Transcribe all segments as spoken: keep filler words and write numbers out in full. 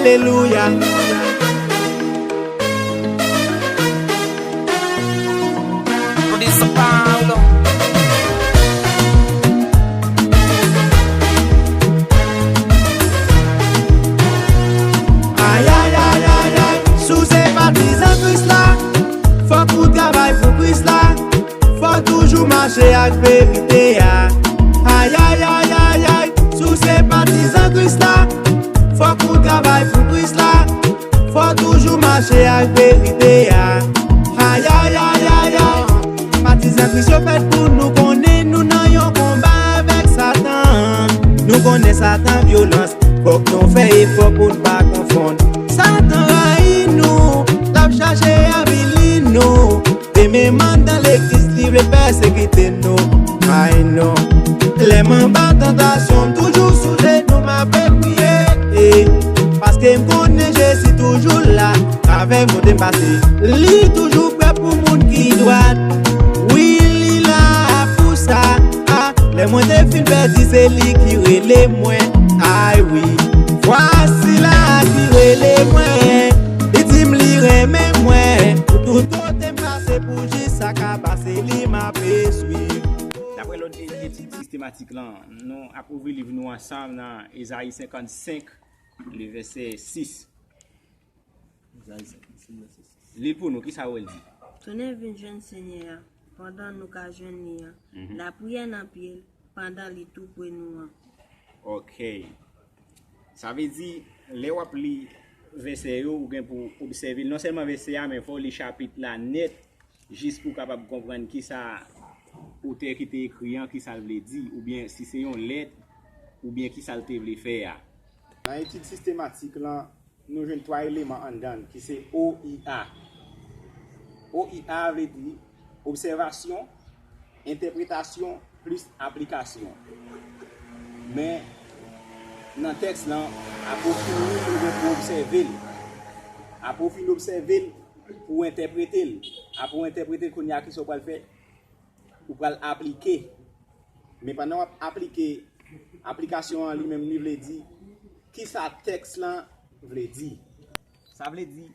Alelouya. Producer Paulo. Ay, ay, ay, ay, ay, si w se patizan Kris la, fòk ou travay pou Kris la, fò w toujou mache ak verite a. Ay, ay, ay, ay, ay, si w se patizan Kris la, fòk ou travay pou Kris la, fò w toujou mache ak verite a. Ay, ay, ay, ay, ay, patizan Kris yo fèt pou nou konnen nou nan yon konba avèk Satan. Nou konnen Satan vyolans, fòk nou fè efò pou n pa konfonn. Satan rayi nou, l ap chache avili nou. E menm anndan legliz li vle pèsekite nou. Ay non. Lè m anba tantasyon, m toujou sou jenou m ape priye. Paske m konnen Jezi toujou la. Avè m kote m pase, li toujou prè pou moun ki dwat. Wi, li la pou sa. Ah, lè mwen te fin pèdi, se li ki rele mwen. Ay wi, vwasi la ki rele mwen. Li di m li renmen mwen. Pou tout kote m pase, pou jis sa ka pase, li m ape swiv. Daprè lòd e- etid sistematik lan, nou ap ouvri liv nou ansanm nan Ezayi senkannsenk, le vèsè sis. Li pou nou, kisa w wè l di? Tounen vin jwenn Senyè a, pandan nou ka jwenn li an. Lapriyè nan pye l, pandan li tou pre nou an. Ok. Sa vle di, lè w ap li vèsè yo, ou gen pou obsève l. Non sèlman vèsè a, men fò w li chapit la nèt, jis pou w kapab konprann kisa otè ki te ekri an, kisa l vle di, oubyen si se yon lèt, oubyen kisa l te vle fè a. Nan etid sistematik lan, nou jwenn twa eleman anndan l, ki se O I A. O I A vle di obsèvasyon, entèpretasyon, plis aplikasyon. Men, nan tèks lan, apre w fin li l, ou gen pou obsève l. Apre w fin obsève l, pou w entèprete l. Apre w entèprete l, kounye a, kisa w pral fè? Ou pral aplike. Men pandan w ap aplike, aplikasyon an li menm li vle di, kisa tèks lan vle di? Sa vle di,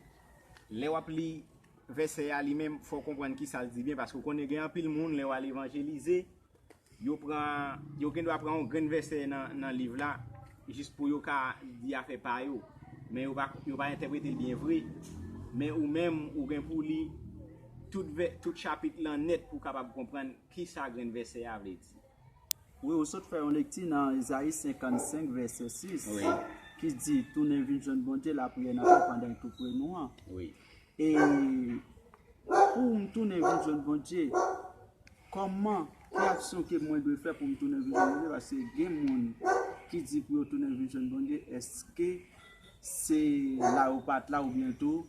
lè w ap li vèsè a li menm, fò w konprann kisa l di byen, paske w konnen gen anpil moun, lè w al evanjelize, yo pran, yo gen dwa pran yon grenn vèsè nan, nan liv la, jis pou yo ka di afè pa yo. Men yo pa, yo pa entèprete l byen vre. Men ou menm, ou gen pou li tout, vè, tout chapit lan nèt pou w kapab konprann kisa grenn vèsè a vle di. Wi, ou sot fè yon lekti nan Ezayi senkannsenk, vèsè sis, Wi. Ki di, tounen vin jwenn Bondye, lapriyè nan pye l, pandan l tou pre nou an. Wi. E pou m tounen vin jwenn Bondye, kòman, ki aksyon ke mwen dwe fè pou m tounen vin jwenn Bondye? Paske gen moun ki di pou yo tounen vin jwenn Bondye, èske se la yo pa t la oubyen tou,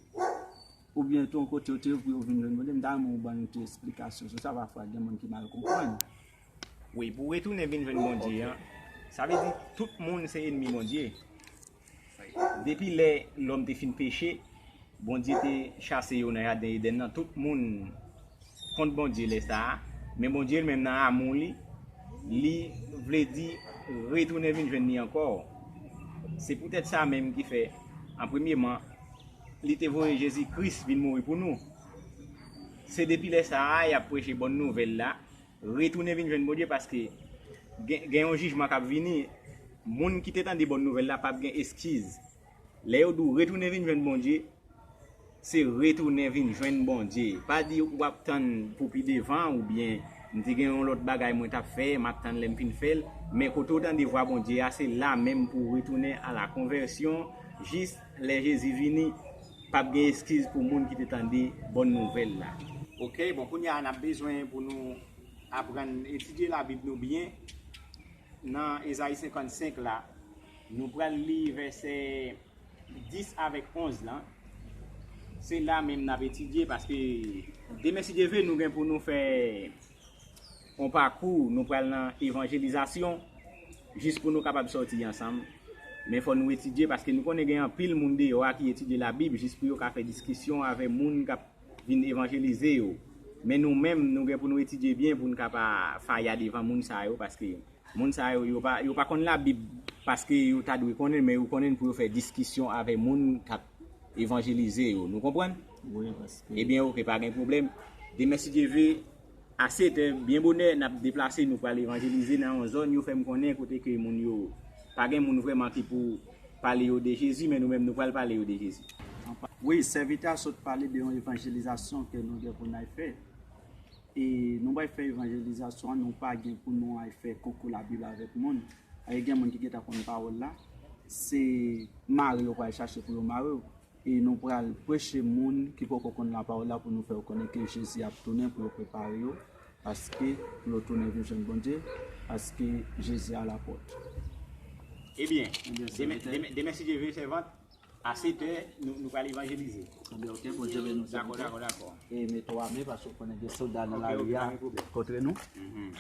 oubyen tou yon kote yo te ye pou yo vin jwenn Bondye? M ta renmen ou ban yon ti esplikasyon sou sa, pafwa gen moun ki mal konprann. Wi, pou retounen vin jwenn Bondye an, sa vle di tout moun se enmi Bondye. Depi lè lòm te fin peche, Bondye te chase yo nan jaden Edenn nan, tout moun kont Bondye lè sa a, men Bondye li menm nan amou li, li vle di retounen vin jwenn li ankò. Se poutèt sa menm ki fè, an premyeman, li te voye Jezi Kris vin mouri pou nou. Se depi lè sa a y ap preche bòn nouvèl la, retounen vin jwenn Bondye, paske gen, gen yon jijman k ap vini. Moun ki te tande bòn nouvèl la p ap gen eskiz. Lè yo di w retounen vin jwenn Bondye, se retounen vin jwenn Bondye. Pa di w ap tann pou pi devan, oubyen m te gen yon lòt bagay mwen t ap fè, m ap tann lè m fin fè l. Men kote w tande vwa Bondye a, se la menm pou w retounen a la konvèsyon, jis lè Jezi vini, p ap gen eskiz pou moun ki te tande bòn nouvèl la. Ok, bon, kounye a n ap bezwen pou nou aprann etidye Labib nou byen. Nan Ezayi senkannsenk la, nou pral li vèsè dis avèk onz lan. Se la menm n ap etidye, paske demen, si Dye vle, nou gen pou nou fè yon pakou, nou pral nan evanjelizasyon, jis pou nou kapab sòti ansanm. Men fò nou etidye, paske nou konnen gen anpil moun deyò a ki etidye Labib jis pou yo ka fè diskisyon avè moun k ap vin evanjelize yo. Men nou menm, nou gen pou nou etidye byen pou n ka pa faya devan moun sa yo, paske moun sa yo, yo pa, yo pa konn Labib Paske yo ta dwe konnen, men yo konnen pou yo fè diskisyon avè moun k ap evanjelize yo. Nou konprann? Wi, paske Ebyen, oke, pa gen pwoblèm. Demen, si Dye ve, a sèt è, byen bonè, n ap deplase, nou pral evanjelize nan yon zòn, yo fè m konnen kote ke moun yo, pa gen moun vrèman ki pou pale yo de Jezi, men nou menm, nou pral pale yo de Jezi. Wi, sèvitè a sot pale de yon evanjelizasyon ke nou gen pou n al fè. E nou pral fè evanjelizasyon an, nou pa gen pou nou al fè konkou Labib avèk moun. E gen moun ki gentan konn pawòl la, se mare yo pral chache pou yo mare w. E nou pral preche moun ki poko konn lapawòl la pou nou fè yo konnen ke Jezi ap tounen pou yo prepare yo, paske pou yo tounen vin jwenn Bondye, paske Jezi a lapòt. Ebyen, Ebyen, demen, sèvitè. Demen, demen, si Dye ve, sèvant, a sèt è, nou, nou pral evanjelize. Ebyen, oke, Bondye beni w, dakò, sèvitè. Dakò, dakò. E mete w ame, paske w konnen gen sòlda nan lari a kontre nou. Mhm.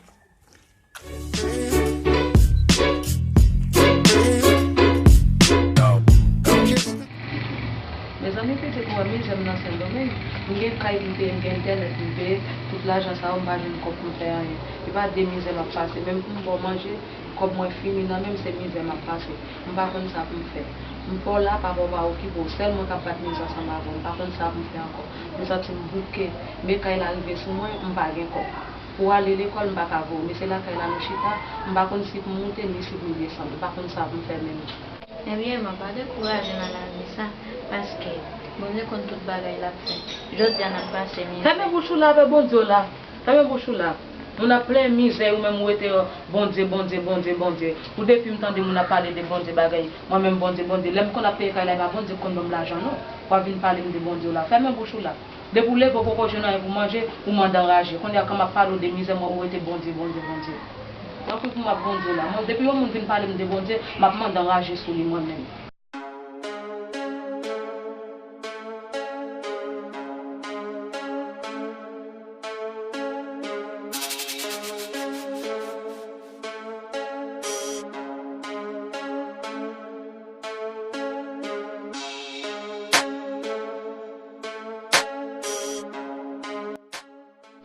Mezanmi, pitit, ou wè mizè m nan Sendomeng. M gen kay m peye, m gen entènèt m peye, tout lajan sa yo, m pa jwenn kòb pou m fè anyen. E pa de mizè m ap pase, menm pou m ba w manje, kòb mwen fini nan men m, se mizè m ap pase. M pa konn sa pou m fè. M pa w la, papa w pa okipe w. Sèl mwen k ap bat mizè ansanm avè w. M pa konn sa pou m fè ankò. M santi m bouke. Men kay la rive sou mwen, m pa gen kòb. Pou w ale lekòl, m pa ka voye w. Men se lakay la nou chita, m pa konn si pou m moute ni si pou m desann. M pa konn sa pou m fè menm. Ebyen, man, pa dekouraje nan lavi sa, paske Bondye konn tout bagay l ap fè. Jodi a n ap pase mizè. Fèmen bouch ou la avè Bondye w la. Fèmen bouch ou la. Moun ap plenyen mizè, ou menm ou rete, Bondye, Bondye, Bondye, Bondye. Pou depi m tande moun ap pale de Bondye bagay, mwen menm Bondye, Bondye. Lè m konn ap peye kay la, e pa Bondye k konn ban m lajan non. W ap vin pale m de Bondye w la. Fèmen bouch ou la. Depi w leve, w poko jwenn anyen pou manje, ou mande anraje. Kounye a, kan m ap pale w de mizè mwen, ou rete Bondye, Bondye, Bondye. Tanpri pou m ap Bondye w la. Mwen, depi yon moun vin pale m de Bondye, m ap mande anraje sou li mwen menm.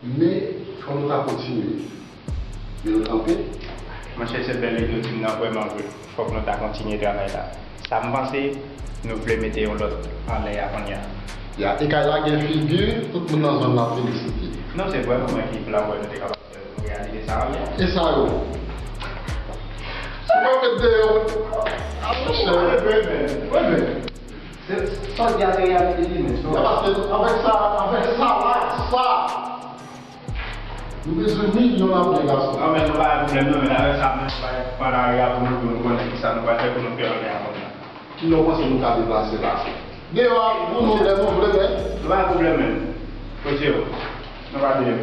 Men, fò nou ta kontinye. Men nou kanpe. Monchè, se bèl ide w di m nan, vrèman vre. Fòk nou ta kontinye travay la. Sa m panse, nou vle mete yon lòt anlè a kounye a. Ya, e kay la gen figi, tout moun nan zòn nan felisite. Non, se vrèman mwen ki vle wè nou te kapab fè yon reyalite sa anlè a. E sa yo? Si w pa met deyò, a, monchè. Wi, men, wi, men. Se, sa w di a se reyalite li, men. Ya, paske avèk sa, avèk sa la, sa, nou bezwen milyon nan men gason. Non, men nou pa gen pwoblèm, non, men avèk sa, men nou pa pran lari a pou nou, pou nou konnen kisa nou pral fè pou nou fè anlè a kounye a. Kilè w panse nou ka deplase la? Deyò a, pou nou, lè nou vle, men. Nou pa gen pwoblèm, men. Kote yo? Nou pa gen.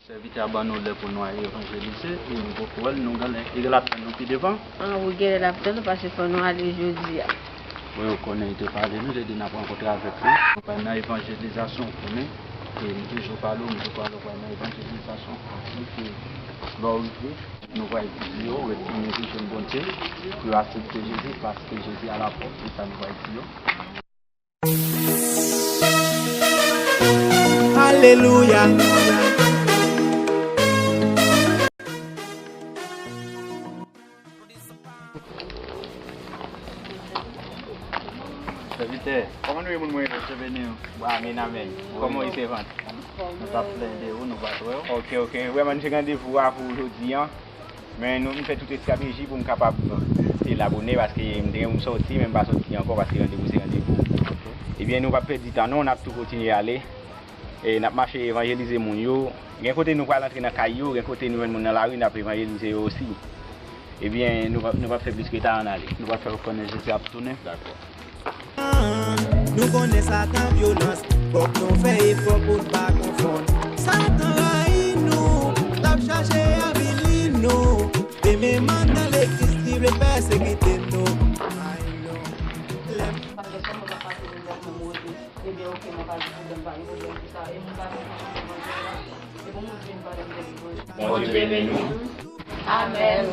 Sèvitè a ban nou lè pou nou al evanjelize, e nou poko wè l, nou genlè, e l ap tann nou pi devan. An, wi, genlè l ap tann nou, paske fò nou ale jodi a. Wi, ou konnen, li te pale nou, li te di n ap rankontre avèk li. Nou pral nan evanjelizasyon, ou konnen, e m toujou pale w, m toujou pale w, pral nan evanjelizasyon, e ke lè w rive, nou pral di yo, retounen vin jwenn Bondye, pou yo aksepte Jezi, paske Jezi a lapòt, se sa nou pral di yo. Alelouya. Sèvitè, kòman nou ye, moun mwen yo? Bondye beni w. Bon, amèn, amèn. Kòman w ye, sèvant? Nou t ap plenyen de ou, nou pa t wè w. Oke, oke. Vrèman, nou te gen randevou a pou jodi a. Men nou, m fè tout estrateji pou m kapab te la bonè, paske m te gen pou m sòti, men m pa sòti ankò, paske randevou se randevou. Ebyen, nou p ap pèdi tan non, n ap tou kontinye ale. E n ap mache evanjelize moun yo. Gen kote nou pral antre nan kay yo, gen kote nou jwenn moun nan lari, n ap evanjelize yo osi. Ebyen, nou p ap, nou p ap fè plis ke ta, ann ale. Nou pral fè yo konnen Jezi ap tounen. Dakò. Nou konnen Satan vyolans, fòk nou fè efò pou n pa konfonn. Satan rayi nou, l ap chache avili nou. Demen m nan legliz, li vle pèsekite nou. Ay, non. Lè m pa gen sèlman k ap pase pou m fè mwen wote. Ebyen, oke, mwen pa gen pwoblèm, pa gen pwoblèm pou sa. E moun pa gen pwoblèm, e pou moun vin pale m de Bondye. Bondye beni nou. Amèn.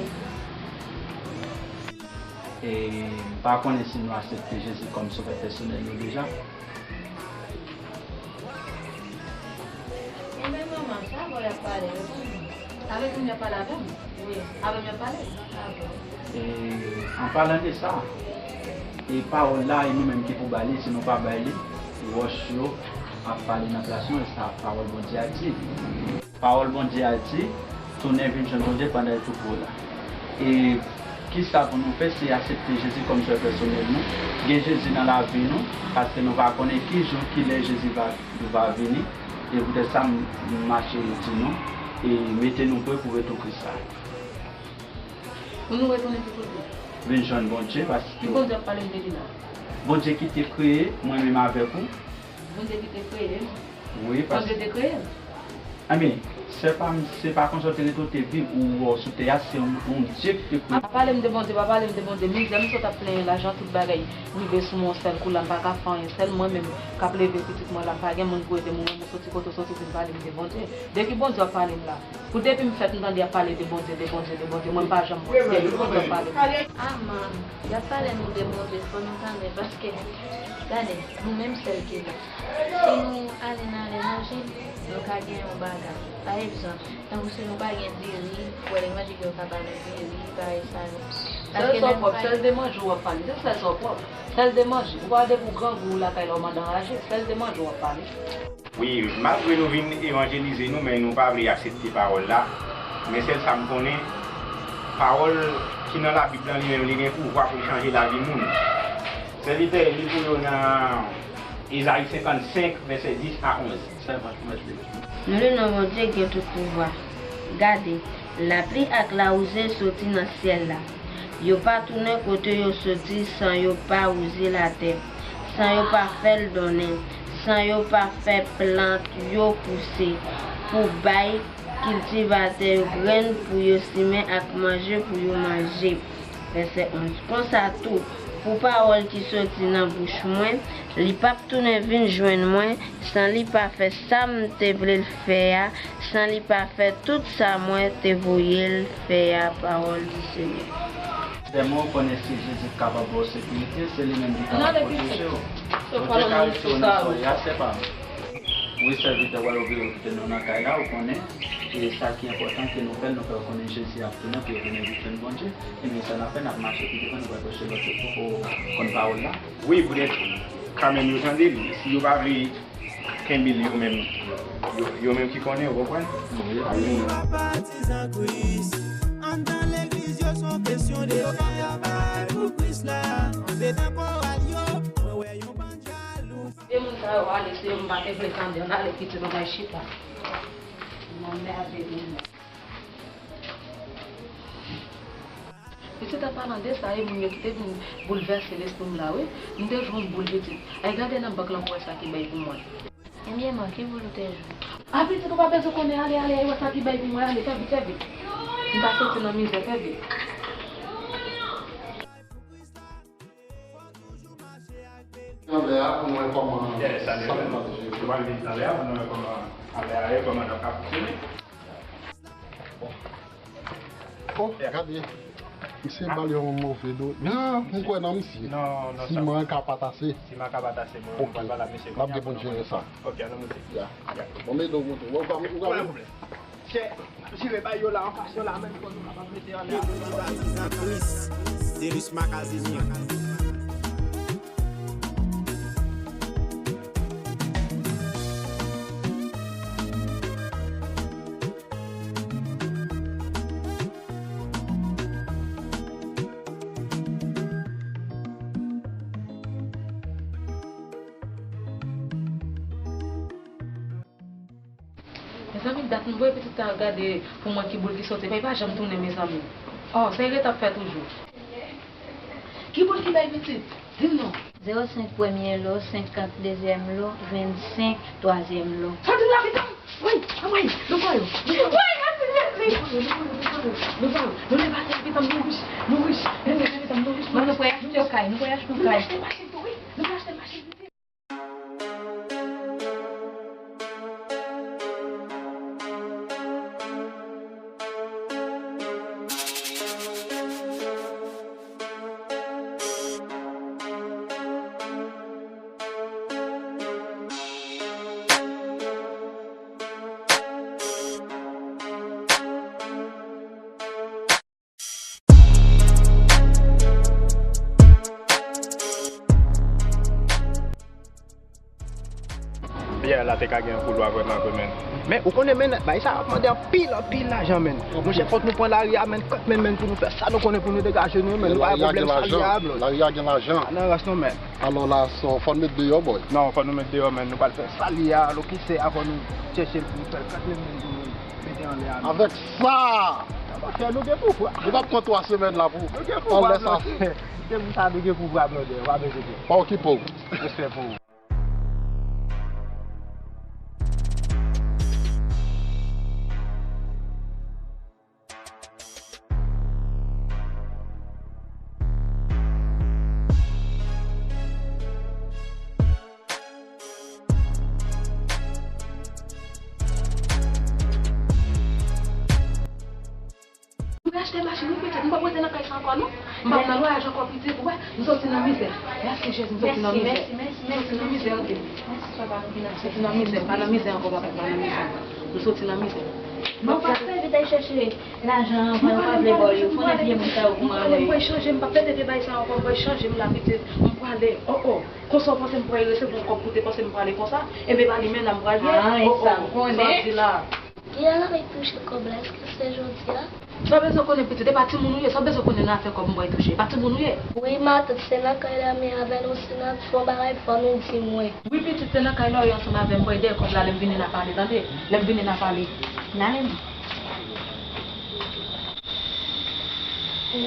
E m pa konnen si nou aksepte Jezi kòm Sovè pèsonèl nou deja. Ebyen, manman, sa bò y ap pale yo, manman? Avèk moun y ap pale avè m? Wi. Avè m y ap pale? Avè w. E, an palan de sa, e pawòl la, e nou menm ki pou ba li, si nou pa bay li, wòch yo ap pale nan plas nou, e sa pawòl Bondye a di. Pawòl Bondye a di, tounen vin jwenn Bondye pandan l toupre w la. E kisa pou nou fè? Se aksepte Jezi kòm Sovè pèsonèl nou, gen Jezi nan lavi nou, paske nou pa konnen ki jou, ki lè Jezi va, va vini. E poutèt sa, m, m mache di nou, e mete nou pre pou retou Kris la. Pou nou retounen ki kote? Vin jwenn Bondye, paske... Ki Bondye ap pale m de li la? Bondye ki te kreye mwen menm avèk ou. Bondye ki te kreye m? Wi, paske... Bondye te kreye m? Anben, se pa, se pa konsa w te rete, w te viv, ou wè w sou tè a, se yon, yon Dye ki te kreye. Pa pale m de Bondye, pa pale m de Bondye. Mizè m sot ap plenyen la, jan tout bagay rive sou mwen yon sèl kou la, m pa ka fè anyen. Sèl mwen menm k ap leve pitit mwen la, m pa gen moun pou ede m. Ou menm ou soti kote w soti vin pale m de Bondye. De ki Bondye w ap pale m la? Pou depi m fèt, m tande y ap pale de Bondye, de Bondye, de Bondye. Mwen, m pa janm wè. De ki Bondye w ap pale m? Aman, y ap pale nou de Bondye, fò nou tande, paske, gade, nou menm sèl ki la. Si nou ale nan aletranje, nou ka gen yon bagay. Pa egzanp, tankou si nou pa gen diri, pou aletranje yo ka ba nou diri, bagay sa yo. Sèl sa w pwòp, sèl de manje w ap pale, se sèl sa w pwòp. Sèl de manje. Ou pa wè depi w grangou lakay la w mande anraje, sèl de manje w ap pale. Wi, malgre nou vin evanjelize nou, men nou pa vle aksepte pawòl la. Men sèl sa m konnen, pawòl ki nan Labib lan li menm, li gen pouvwa pou l chanje lavi moun. Sèvitè, li pou yo nan Ezayi senkannsenk, vèsè dis a onz. Sèvant mèt li. Nan le non Bondye ki gen tout pouvwa. Gade, lapli ak lawouze soti nan syèl la. Yo pa tounen kote yo soti san yo pa wouze latè, san yo pa fè l donnen, san yo pa fè plant yo pouse pou bay kiltivatè yo grenn pou yo simen ak manje pou yo manje. Vèsè onz. Konsa tou, pou pawòl ki soti nan bouch mwen, li p ap tounen vin jwenn mwen san li pa fè sa m te vle l fè a, san li pa fè tout sa mwen te voye l fè a. Pawòl di Senyè. Dèmon konnen se Jezi ki kapab ba w sekirite, se li menm ki kapab pwoteje w. Bondye ka retire w nan sa w ye a, se pa m. Wi, sèvitè, w al ouvri yo kite nou nan kay la, ou konnen. E sa ki enpòtan ke nou fè l, nou fè yo konnen Jezi ap tounen pou yo vin envite n Bondye. Ebyen, sa n ap fè, n ap mache pi devan, nou pral preche lòt yo poko konn pawòl la. Wi, poutèt kanmenm yo tande l. Si yo pa vle kenbe l yo menm, yo, yo menm ki konnen, ou konprann? Wi. Patizan Kris, anndan legliz yo, se yon kesyon de fè. Yo ka travay pou Kris la, andedan koral yo, mwen wè yon bann jalou. De moun sa yo ale, se yo m pa te vle tande. Ann ale pitit, nou bay chita. Mwen mède nou. Pitit, an palan de sa, e moun yo ki te vin boulvèse lespri m la, wi. M te jwenn yon boul, pitit. Ay, gade nan bank lan pou wè sa ki bay pou mwen. Ebyen, man, ki boul ou te jwenn? A, pitit, ou pa bezwen konnen, ale, ale, ay, wè sa ki bay pou mwen, ale, fè vit, fè vit. M pa soti nan mizè, fè vit. Anlè a pou nou wè kòman sa k pral jere. Ou pral vin anlè a pou nou wè kòman anlè a ye, kòman l ap ka fonksyone. Oh, gade. Misye ba l yon move do. Non, m kwè nan misye. Non, non, sa. Siman an ka pa t ase. Siman an ka pa t ase, mwen, mwen pral pale ak misye kounye a pou nou konnen sa. Ok, ann nou monte. Ya. Ya. Bon, men do monte. Ou pa, ou pa. Pa gen pwoblèm. Chè, jere bay yo la, anfas yo la, menm kote ou kapab mete anlè a. Patizan Kris, Stelus Makazini. Mezanmi, dat m voye pitit sa gade pou mwen ki boul ki soti. Epi li pa janm tounen, mezanmi. Oh, sa li ret ap fè toujou. Ki boul ki bay pitit? Di m non. Zewo senk premye lo, senkant dezyèm lo, vennsenk twazyèm lo. Soti nan lavi m! Woy, anmwey, nou pran yo. Woy, mèsi Jezi! Nou pran yo, nou pran yo, nou pran yo, nou pran yo. Nou depase lavi m, nou rich, nou rich. Nou depase lavi m, nou rich. Bon, nou pral achte yon kay, nou pral achte yon kay. Nou achte machin tou, wi. Nou pral achte machin. Yè la te ka gen yon koulwa vrèman vre, menn. Men, ou konnen, menn, bagay sa ap mande anpil, anpil lajan, menn. Monchè, fòk nou pran lari a, menn, kòk, menn, menn, pou nou fè sa nou konnen pou nou degaje nou, menn. Nou pa gen pwoblèm sa li a, blòd. Lari a gen lajan. Pa nan rans non, menn. Alò la, so, fò n met deyò, bòy. Non, fò nou met deyò, menn. Nou pral fè sa li a, alò ki se a, fò nou chèche l pou nou fè l kòk, menn, menn, pou nou mete anlè a, menn. Avèk sa! Monchè, nou gen pouvwa. Nou p ap pran twa semèn la pou anlè sa. Nou gen pouvwa, blòd. Se pou sa nou gen pouvwa, blòd. Pa okipe w. Respè pou ou. M vle achte machin, wi, pitit. M p ap rete nan kay sa ankò, non. M p ap nan lwayaj ankò, pitit. Ou wè, m soti nan mizè. Mèsi, Jezi, m soti nan mizè. Mèsi, mèsi, mèsi, mèsi, mèsi, ok. Mèsi, papa, m vin, m soti nan mizè. M pa nan mizè ankò, papa, m pa nan mizè ankò. M soti nan mizè. Bon, pase vit al chèche lajan an, mwen pa vle ba w yo. Konnen vye moun sa yo kouman yo ye. M pral chanje, m p ap pede vye bagay sa ankò, m pral chanje, m la, pitit. M prale. Oh, oh. Konsa w panse m pral resevwa yon kòb pou te panse m prale konsa? Enben, pa li menm nan m pral ye. Oh, oh. Sa w di la. Kiyès ki touche kòb la? Èske se jodi a? Sa w bezwen konnen, pitit, e pa timoun ou ye? Sa w bezwen konnen nan afè kòb mwen touche? E pa timoun ou ye? Wi, matant, se nan kay la m ye avè nou. Si n ap fè yon bagay, fò nou di mwen. Wi, pitit, se nan kay la w ye ansanm avè m. Mwen dèyè kòb la, lè m vini n a pale, tande? Lè m vini n a pale. N ale, non.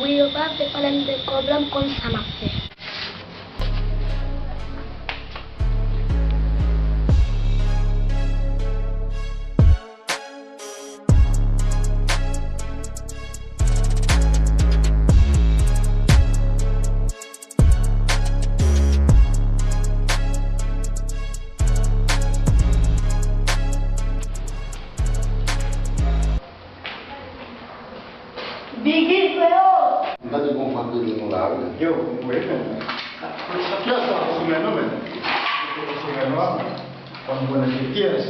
Wi, yo pa vle pale m de kòb la, m konn sa m ap fè. Biggie, freo! M tande gon vwa k rele nou la, wi. Yo, wi, men. Kiyès sa, sou men nou, men? Sou men nou a, men. Fò n konnen se kiyès.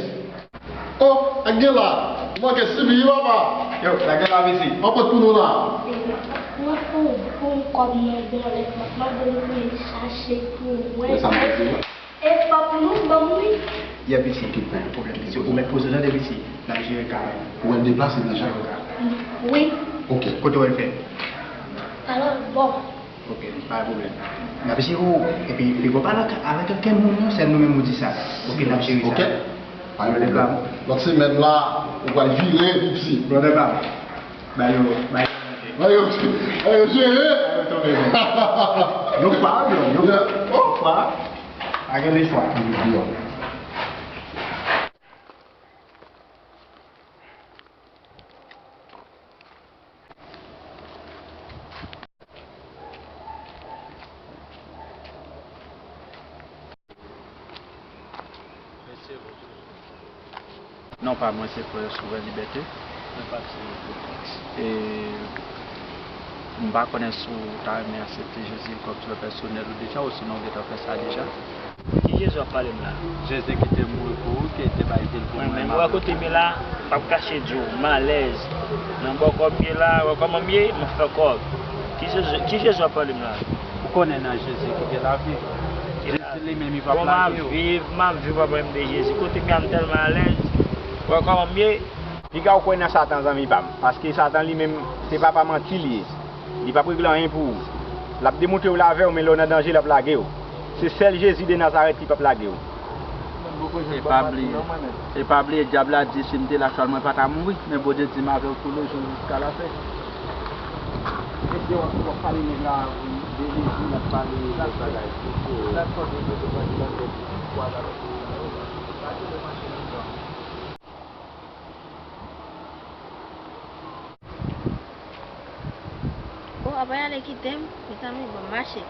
Oh, ak gen la. Ou manke sibi, wi, papa. Yo, la gen la, mesi. Anpòt pou nou la. Mwen pou, pou m kòb nan bon lèt, mwen mande nou pou l chache pou wè. Wè sa m te di, wi. E pa pou nou, ban m wi. Yè, piti, pa gen pwoblèm, piti. Ou mèt poze w tande, piti. N ap jere ka la. Ou wè l deplase nan jan yo ka. Wi. Ok. Kote w wè l fè? Alò, bon. Ok, pa gen pwoblèm. N ap jere w. Epi, piga w pale avèk, avèk okenn moun, non, sèl nou menm ou di sa. Ok, n ap jere sa. Ok. Pa gen pwoblèm. Lòt semèn la, ou pral vire, piti. Brother Bam. Ba yo, ba yo. Ba yo, ba yo jere. Ba yo tonbe, non. Yon fwa, yon, yon fwa. Pa gen lechwa. Yo. Non pa mwen se frè Souvè Libète. E m pa konnen si w ta renmen aksepte Jezi kòm sovè pèsonèl ou deja, osinon w gentan fè sa deja. Ki Jezi w ap pale m la? Jezi ki te mouri pou ou, ki te bay vi l pou mwen. Mwen menm, ou wè kote m ye la, m p ap kache di w, m alèz. Nan bò kòb m ye la, wè kòman m ye, m ap fè kòb. Ki Jezi, ki Jezi w ap pale m la? Ou konnen nan Jezi ki gen lavi. Jezi li menm, li p ap lage w. Bon, m ap viv, m ap viv apre m de Jezi. Kote m ye a, m tèlman alèz. Wè kòman m ye. Piga w kwè nan Satan, zanmi pa m, paske Satan li menm, se papa manti li ye. Li p ap regle anyen pou ou. L ap demontre w l avè w, men lè w nan danje, l ap lage w. Se sèl Jezi de Nazarèt ki p ap lage w. E pa bliye, e pa bliye, dyab la di si m te la chwal mwen pa ta mouri, men Bondye di m avè w toulejou jiska lafen. Mesye, w ap, w ap pale nèg la de Jezi, l ap pale lòt bagay. L ap sòti de Jezi, pran ti bagay pou w avèk ou. Bon, apa y ale kite m? Mezanmi, bon, mache.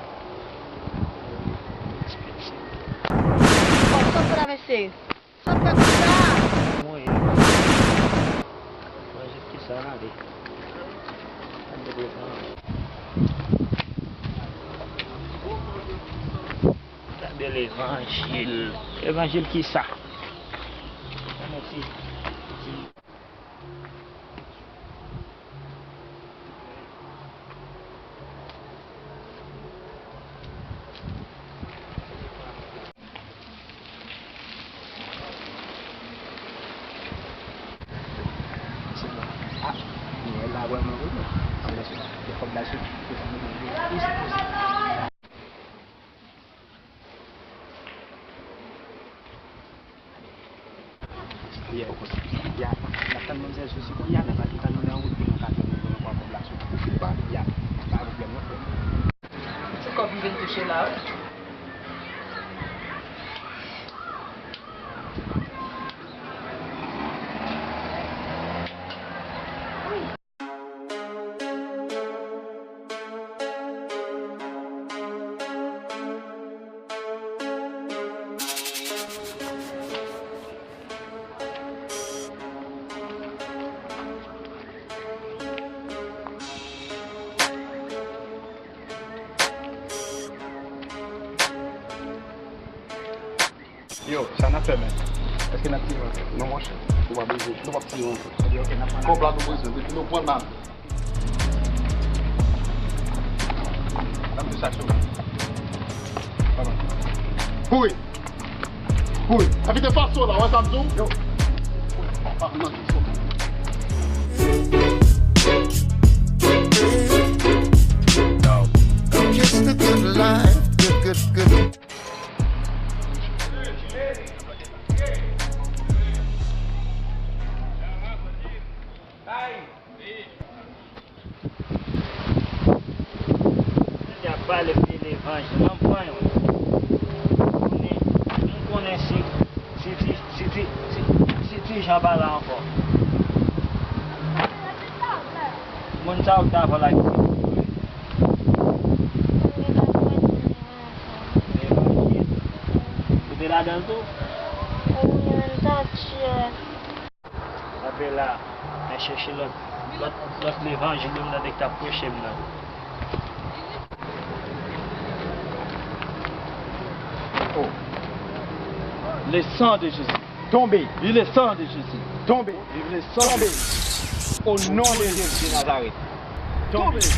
Bon, sòt la, mesye. Sòt la, konsa. Mwen, mwen, jis ki sa, n ale. N ap deplase. Gade levanjil. Levanjil ki sa? Mèsi. Ya, n ap tann manmzèl sou site a, n ap tann nou nan wout pou nou ka jwenn nou pran kòb la sou kou. Ya, pa pwoblèm non, frè. Ti kòb m vin touche la, wi. Yo, sa n ap fè menm? Èske n ap tire ansanm? Non, monchè, nou pa bezwen, nou p ap tire ansanm. Kòb la nou bezwen, depi nou pran l, n ap N ap di sa cho. Kouri! Kouri! Sa vide faso la, wè sa m di w? Yo! Ah, non, non. Kiss the good life, good, good, good. Nèg ap pale m de levanjil, m ap pran yon. Konnen, m konnen si, si ti, si ti, si, si ti Jan pa la ankò. Moun sa ou t ap pale la ki se levanjil. Ou te ladan l tou? Wi, men m t ap tchè. Kanpe la, mwen chèche lòt, lòt, lòt levanjil yo, m tande k t ap preche m nan. Oh. Le sang de Jésus. Tonbe. Vive le sang de Jésus. Tonbe. Vive le sang de Jésus. Au nom de Jésus de Nazareth. Tonbe. Tonbe.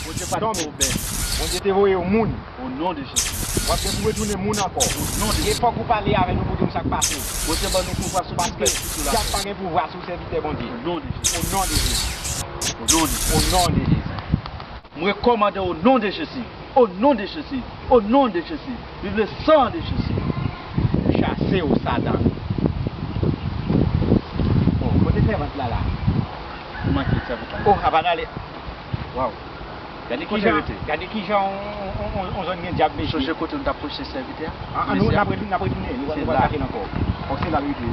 Bondye pa t Tonbe. Pwoblèm. Bondye te voye yon moun. Au nom de Jésus. W ap gen pou retounen moun ankò. Au nom de Jésus. E fòk ou pale avè nou pou di nou sa k pase. Bondye ban nou pouvwa sou tout pèp ki sou latè. Paske dyab pa gen pouvwa sou sèvitè Bondye. Au nom de Jésus. Au nom de Jésus. Au nom de Jésus. Au nom de Jésus. Mwen rekòmande au nom de Jésus. Au nom de Jésus. Au nom de Jésus. Vive le sang de Jésus. Chase w, Satan. Oh, kote sèvant la la? Ou manke sèvant la. Oh, apa n ale. Waw. Gade kijan, gade kijan on, on, on, on zòn gen dyab, mesye. Sonje kote nou t ap preche sèvitè a? An, an, nou, n ap ret-, n ap retounen. Nou, nou pral chache l ankò. Fòk se la l rete.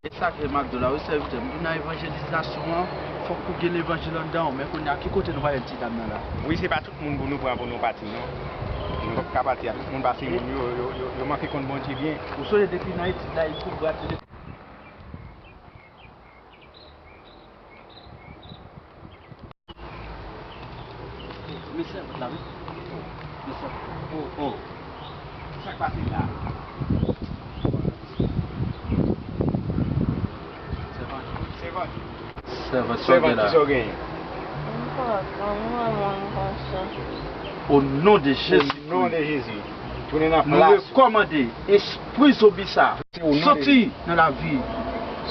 E sa k fè m ap di w la, wi, sèvitè. M di w nan evanjelizasyon an, fòk ou gen levanjil anndan w. Men kounye a, ki kote nou pral jwenn ti dam nan la? Wi, se pa tout moun pou nou pran pou nou pati, non. Nou p ap ka pati a tout moun, paske moun yo, yo, yo, yo manke konn Bondye byen. Ou sonje depi nan etid la, li tou brat li. Men sèvant la, wi. Men sèvant. Oh, oh. Sa k pase la? Sèvant. Sèvant. Sèvant, sa w gen la? Sèvant, kisa w genyen? M pa konn, mwen, mwen, konsa. Au nom de Jésus. Au nom de Jésus. Tounen nan plas ou. Nou rekòmande espri zonbi sa. Soti nan lavi.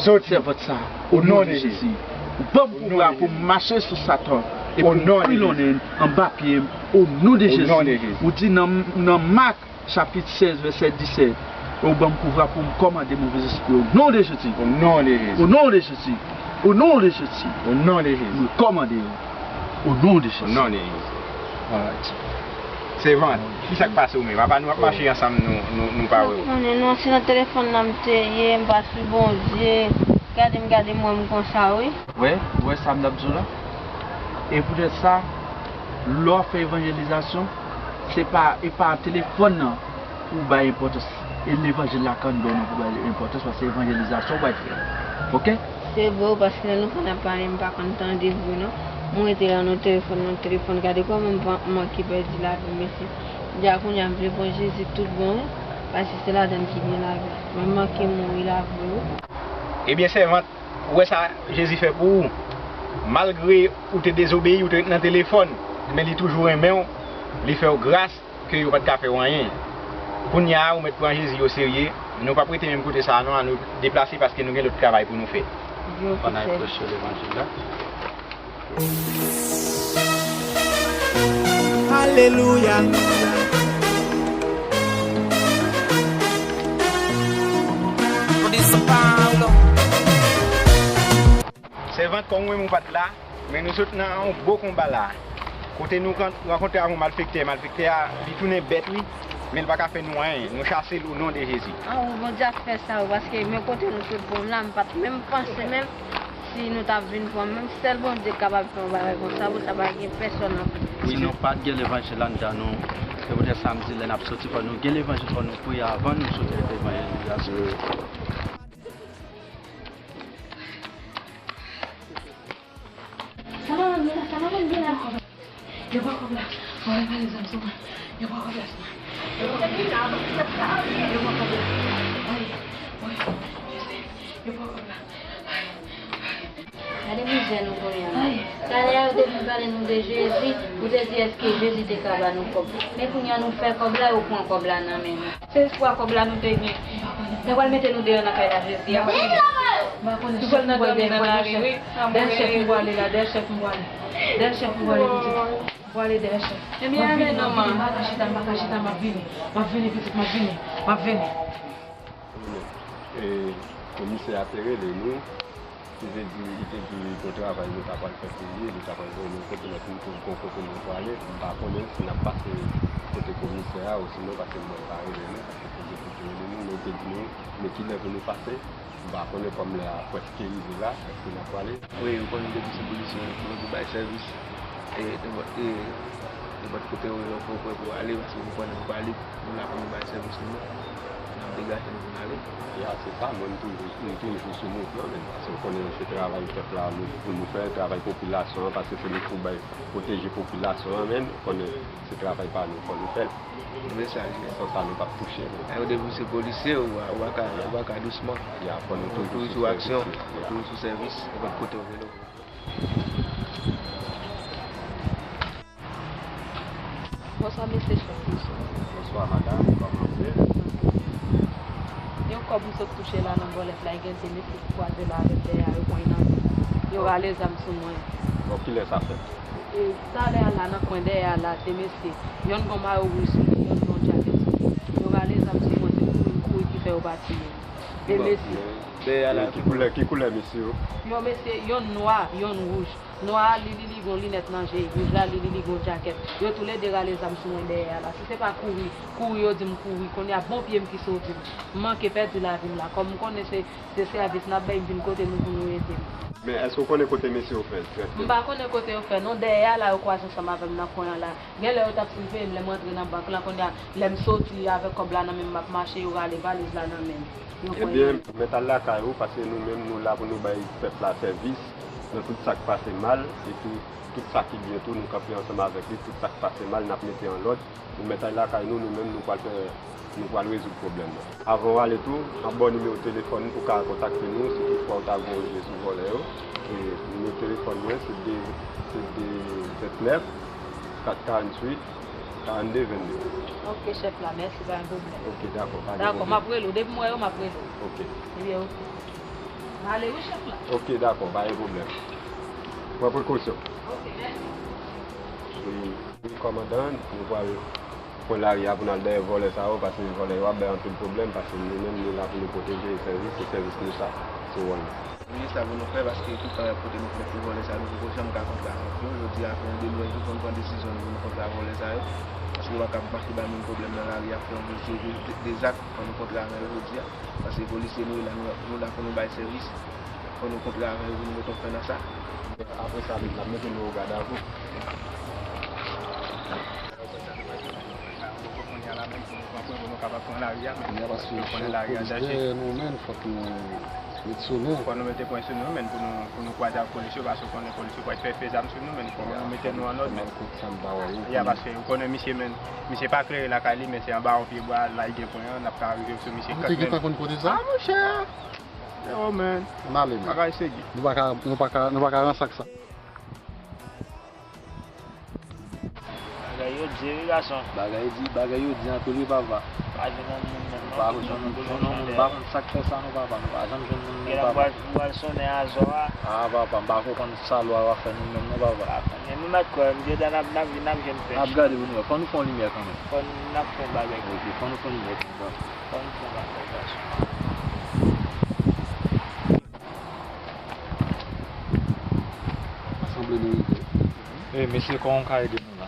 Soti. Sèvant sa. Au nom de Jésus. Ban m pouvwa pou m mache sou Satan. E pou m pilonnen anba pye m. Au nom de Jésus. Ou di nan, nan Mak chapit sèz, vèsè disèt. Ou ban m pouvwa pou m kòmande movèzespri. Au nom de Jésus. Au nom de Jésus. Au nom de Jésus. Au nom de Jésus. Au nom de Jésus. Mwen kòmande yo. Au nom de Jésus. Au nom de Jésus. Alright. Sèvant, kisa k pase w menm? Apa nou ap mache ansanm, nou, nou, nou pa wè w? Konnen non, se nan telefòn nan m te ye, m pa sou Bondye. Gade m, gade m wè m konsa, wi. Wè, ou wè sa m t ap di w la? E poutèt sa, lè w ap fè evanjelizasyon, se pa, e pa telefòn nan pou w bay enpòtans. E levanjil la k anndan w nan pou bay enpòtans, paske evanjelizasyon w pral fè. Oke? Se vre wi, paske lè nou konn ap pale, m pa konn tande vre non. Mwen rete la nan telefòn, nan telefòn. Gade kòman m pa, m manke pèdi lavi m, mesye. Di a kounye a m vle pran Jezi tout bon wi, paske se ladan l ki gen lavi. Men m manke mouri la vre wi. Ebyen, sèvant, ou wè sa Jezi fè pou ou? Malgre ou te dezobeyi, ou te ret nan telefòn, men li toujou renmen w, li fè w gras. Ke yo pa t ka fè w anyen. Kounye a, ou mèt pran Jezi oserye. Nou p ap rete menm kote sa a non, ann nou deplase paske nou gen lòt travay pou nou fè. Ann al preche levanjil la. Alelouya. Di São Paulo. Kòm ou menm ou pa t la, men nou sot nan yon gwo konba la. Kote nou kan-, rankontre avèk yon malfektè, malfektè a, li tounen bèt, wi, men l pa ka fè nou anyen. Nou chase l o non de Jezi. Ah, wi, Bondye ap fè sa, wi, paske men kote nou sot bon la, m pa t menm panse menm si nou t ap vin pran m. Menm sèl Bondye k kapab fè yon bagay konsa, pou sa pa gen pèsòn ankò. Si nou pa t gen levanjil anndan nou, se poutèt sa m di lè n ap soti, fò nou gen levanjil, fò nou priye avan nou soti avèk levanjilizasyon. Sa madanm gen la, sa madanm gen la. Yo pran kòb la. Vòlè valiz la sou mwen. Yo pran kòb la sou mwen. Yo pran kòb la. Yo pran kòb la. Ay, ay, Jezi. Yo pran kòb la. Ay, ay. Gade mizè nou kounye a. Ay. Talè a yo te vin pale nou de Jezi, ou te di èske Jezi te ka ba nou kòb. Men kounye a nou fè kòb la, yo pran kòb la nan men nou. Se espwa kòb la nou te gen. Yo pral mete nou deyò nan kay la, Jezi. Yo pral nan dòmi nan lari, wi. Dèyè chèf m pwale la, dèyè chèf m pwale. Dèyè chèf m pwale, pitit. M pwale dèyè chèf. Ebyen, ale non, man. M pa ka chita, m pa ka chita, m ap vini. M ap vini, pitit, m ap vini. M ap vini. E, komisè a te rele nou. Li te di, li te di gon travay nou ta pral fè pou li, li ta pral voye nou kote lòt moun pou gon kote nou pwale. M pa konnen si n ap pase kote komisè a osinon paske mwen pa rele nou, paske se Jezi ki rele nou, men li te di nou, men kilè pou nou pase. M pa konnen kòm lè a prèske rive la, èske n ap pwale? Wi, ou konnen depi se polisye, nou pou bay sèvis. E, nenpòt, e, nenpòt kote ou ye, ou prè pou ale, paske ou konnen nou pa lib, nou la pou nou bay sèvis nou. N ap degaje nou pou n ale. Ya, se sa, mwen, m toujou, m toujou sou mouvman, men, paske ou konnen se travay pèp la, nou, pou nou fè, travay popilasyon an, paske se nou pou bay, pwoteje popilasyon an, men, ou konnen se travay pa nou, fò nou fè l. Mesaj, wi. San sa, nou p ap touche, non. Yo depi se polisye, ou pa, ou pa ka, ou pa ka dousman. Ya, fò nou toujou sou aksyon, toujou sou sèvis, nenpòt kote ou rele. Bonswa, mesye chèf, mesye. Bonswa, madanm, kòman w ye? Yon kòb m sot touche la nan bòlèt la, e gen de mesye ki kwaze la avè m dèyè a, yo pran nan men. Yo rale zam sou mwen. Bon, kilè sa fèt? E, talè a la, nan kwen dèyè a la, de mesye. Yonn gon mayo wouj sou li, yonn gon djakèt sou li. Yo rale zam sou mwen, se kouri m kouri ki fè yo pa tiye m. De mesye. Dèyè a la, ki koulè, ki koulè mesye yo? Yon mesye, yonn nwa, yonn wouj. Nwa a, li, li, li gon linèt nan je, wouj la, li, li, li gon djakèt. Yo toulède rale zam sou mwen dèyè a la. Si se pa kouri, kouri yo di m kouri, kounye a bon pye m ki sove m. M manke pèdi lavi m la. Kòm m konnen se, se sèvis n ap bay, m vin kote nou pou nou ede m. Men èske w konnen kote mesye yo fè egzakteman? M pa konnen kote yo fè non. Dèyè a la yo kwaze ansanm avè m nan kwen an la. Genlè yo t ap siveye m lè m rantre nan bank lan, kounye a lè m soti avèk kòb la nan men m, m ap mache, yo rale valiz la nan men m. Yo pran. Ebyen, mèt al lakay ou, paske nou menm nou la pou nou bay pèp la sèvis. Nan tout sa k pase mal, epi tout sa ki byen tou, nou kanpe ansanm avèk li, tout sa k pase mal, n ap mete an lòd. Ou mèt al lakay nou, nou menm nou pral fè, nou pral rezoud pwoblèm nan. Avan w ale tou, m ap ba w nimewo telefòn nou pou w ka kontakte nou, si toutfwa w ta gon je sou vòlè yo. E nimewo telefòn mwen, se de, se de vennèf, kat karanntuit, karannde vennde. Ok, chèf la, mèsi, pa gen pwoblèm. Ok, dakò, pa gen pwoblèm. Dakò, m ap rele w. Depi m wè yo, m ap rele w. Ok. Ebyen, ok. M ale wi, chèf la. Ok, dakò, pa gen pwoblèm. Pran prekosyon. Ok, mèsi. Wi, wi, kòmandan, nou pral pran lari a pou n al dèyè vòlè sa yo, paske vòlè yo ap bay anpil pwoblèm, paske nou menm, nou la pou nou pwoteje sèvis, se sèvis nou sa, se wòl nou. Nou gen sa pou nou fè, paske tout tan y ap pote nou plent pou vòlè sa yo, nou poko janm ka kontre avèk yo. Jodi a, fè yon de lwen jou pou nou pran desizyon nou pou nou kontre a vòlè sa yo. Paske yo pa ka mache bay moun pwoblèm nan lari a, fè yon de, de, de, de zak, fò nou kontre avè yo jodi a. Paske polisye nou ye la, nou, nou la pou nou bay sèvis. Fò nou kontre avè yo pou nou mete yon fen nan sa. Apre sa, n ap mete nou o gad a vo. Kounye a la menm pou nou pran pwen pou nou kapab pran lari a, men nou konnen lari a an danje. Polis dèyè nou, men fòk nou met sou nou. Fò nou mete pwen sou nou, men pou nou, pou nou kwaze ak polis yo, paske ou konnen polis yo pral fè, fè zam sou nou, men fò nou mete nou an lòd, men. Ya, paske ou konnen misye, men, misye pa klere lakay li, men se anba yon pye bwa la li gen pwen an, n ap ka rive sou misye. Ou te gentan konn kote sa? Ah, monchè! Yo, men. N ale, men. Bagay serye. Nou pa ka, nou pa ka, nou pa ka ranse ak sa. Bagay yo di wi, gason. Bagay di, bagay yo di anpil wi, papa. Pa jwenn yon moun menm non. Pa jwenn, jwenn yon moun, m pa konn sa k fè sa non, papa. Nou pa janm jwenn moun non, papa. Ou al sonnen azò a. Ah, papa, m pa konprann sa lwa yo ap fè nou menm non, papa. Pa konnen, nou mèt kwè, m gentan n ap, n ap vin, n ap jwenn pèch. N ap gade pou nou wè. Fò nou fè yon limyè kanmenm. Fò n ap fè yon bagay. Ok, fò nou fè yon limyè kanmenm. Fò nou fè yon bagay, gason. Mesye, kòman w ka ede nou la?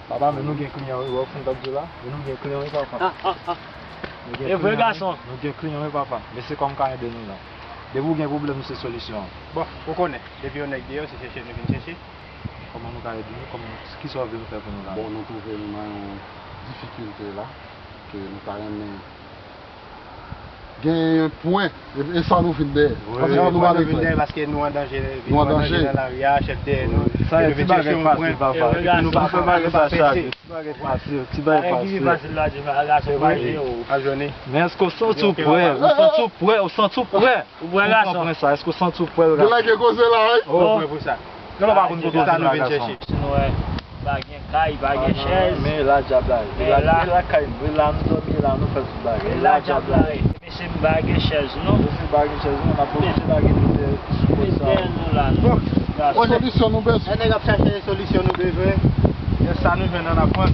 Papa, men nou gen kliyan wi, wè w fin t ap di la. Men nou gen kliyan wi, papa. Nou gen kliyan wi. E vre, gason. Nou gen kliyan wi, papa. Mesye, kòman w ka ede nou la? Depi w gen pwoblèm, nou se solisyon an. Bon, ou konnen, depi yon nèg deyò, se chèche nou vin chèche. Kòman nou ka ede nou? Kòman, kisa w vle nou fè pou nou la? Bon, nou twouve nou nan yon difikilte la, ke nou ta renmen gen pwen, e, e sa nou vin dèyè. Wi. Paske nou pa vle klè. Paske nou an danje, nou an danje nan lari a, chèf dèyè nou. Sa e ti bagay fasil, papa. Epi nou pa fè bagay sa chak jou. Ti bagay fasil, ti bagay fasil. Ti bagay ki pi fasil la, di gason pa jere w. A jwenn li. Men èske w santi w prè? Ou santi w prè? Ou santi w prè? Ou prè, gason? Ou konprann sa? Èske w santi w prè, gason? Gen lage koze la, wi. Oh. Ou prè pou sa? Kè nou pa konn kote w vin la, gason. Si nou wè, pa gen kay, pa gen chèz. Men la dyab la ye. Men la, men la kay nou. E la nou dòmi, e la nou fè tout bagay. E la dyab la ye. Mesye, m pa gen chèz, non. Mesye, pa gen chèz, non. N ap oblije lage tout sou pòt sa. Dèyè nou la, non. Gason. Solisyon nou bezwen. Lè nèg ap chache solisyon nou bezwen. E sa nou jwenn an aprann.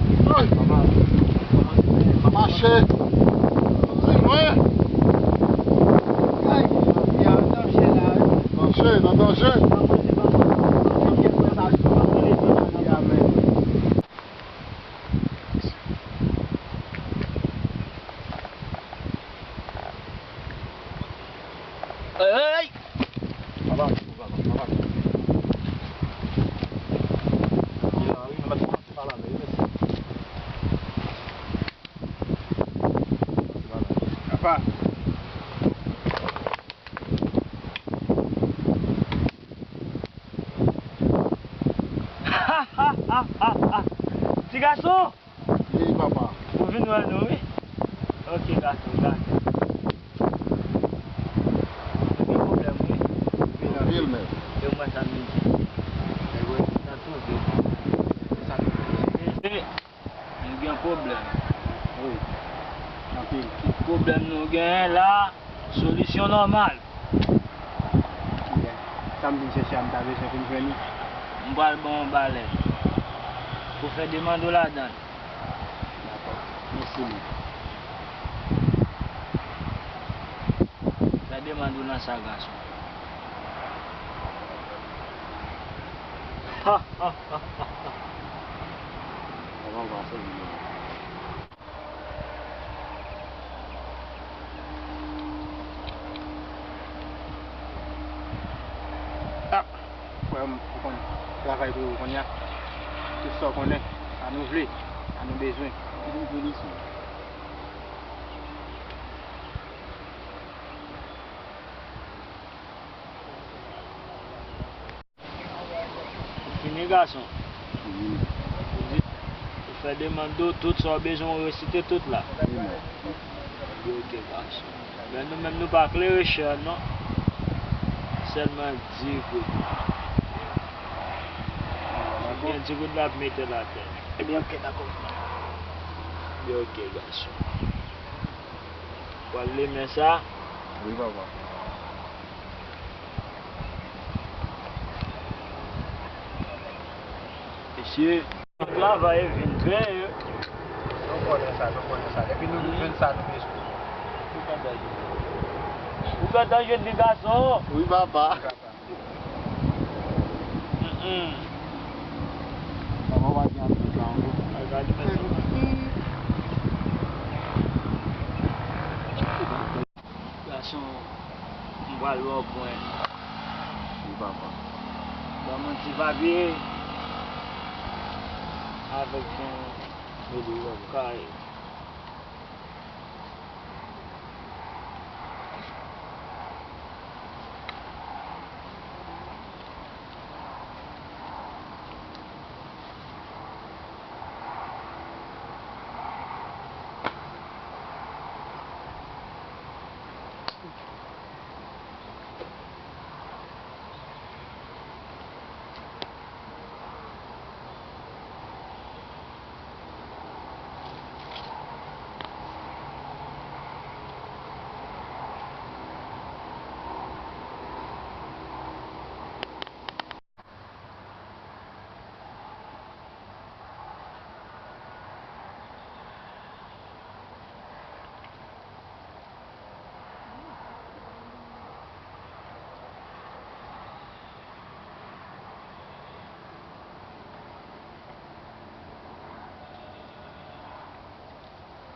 Mache. Di mwen. Danje, nan danje. Hey! Apa. Ti gason! Wi, papa. Ou vin wè nou, wi. Ok, gason, gason. Nou gen pwoblèm, wi. Anpil, men. E mwen sa m di. Nan twouve. Sa nou gen. Nou gen pwoblèm. Wi. Anpil. Ki pwoblèm nou genyen la? Solisyon nòmal. Sa m vin chèche a, m ta bezwen vin jwenn li. M pral ban w yon balèn. Pou fè demann ou ladan l. Dakò. Mèsi, men. Fè demann ou nan sa, gason. Ha, ha, ha, ha, ha. Ah, frè m, ou konn travay pou ou kounye a. Tout sa w konnen, sa nou vle, sa nou bezwen. Ki nou vle li sou? Ou fini, gason? Fini. Ou di, ou fè demann ou, tout sa w bezwen, ou resite tout la? Fini. Ebyen, ok, gason. Men nou menm, nou pa klere chè, non. Sèlman di goud. Ebyen, di goud la ap mete l atè. Ebyen, ok, dakò. Ebyen, ok, gason. Ou pral limen sa? Wi, papa. Mesye, travay vin trè. Nou konnen sa, nou konnen sa. Depi nou jwenn sa nou bezwen. Ou gentan jwenn li, gason? Wi, papa. Mm, mm. Papa, pa gen anpil tan ankò. Gason, m pral ba w pwen. Wi, papa. Ban m yon ti papye avèk yon kay.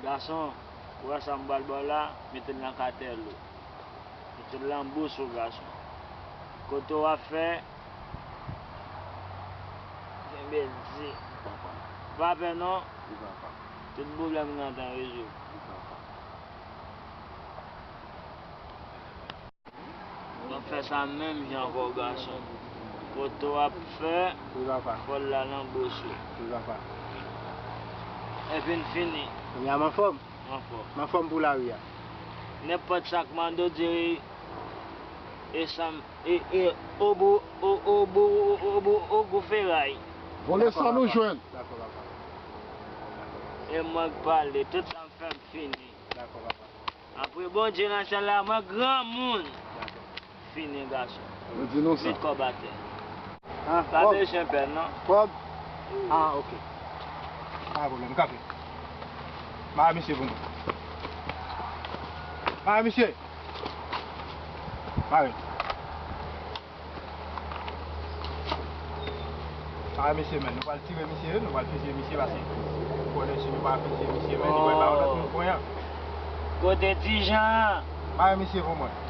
Gason, ou wè sa m pral ba w la, mete l nan katèl ou. Mete l nan bous ou, gason. Kote w ap fè, kenbe l di. Wi, papa. Pa pè non. Wi, papa. Tout pwoblèm ou gentan rezoud. Wi, papa. W ap fè sa menm jan ankò, gason. Kote w ap fè, wi, papa, fò l la nan bous ou. Wi, papa. Epi n fini. Kounye a m anfòm. M anfòm. M anfòm pou lari a. Nenpòt sa k mande w di, e sanm, e, e, obo, o, obo, o, obo, ogou feray. Vòlè sa nou jwenn. Dakò, papa. E mwen k pale, tout sa m fè m fini. Dakò, papa. Apre Bondye nan syèl la, mwen granmoun. Dakò. Fini, gason. Mwen di nou sa. Met kòb atè. Ah, pa kòb. Bezwen pè, non. Kòb? Ah, ok. Pa gen pwoblèm, kanpe. Mare misye pou mwen. Mare misye. Mare. Mare misye, men. Nou pral tire misye, nou pral fizye misye, paske konnen si nou pa fizye misye, men, li pral ba yon lòt moun pwen an. Kote Ti Jan an? Mare misye pou mwen.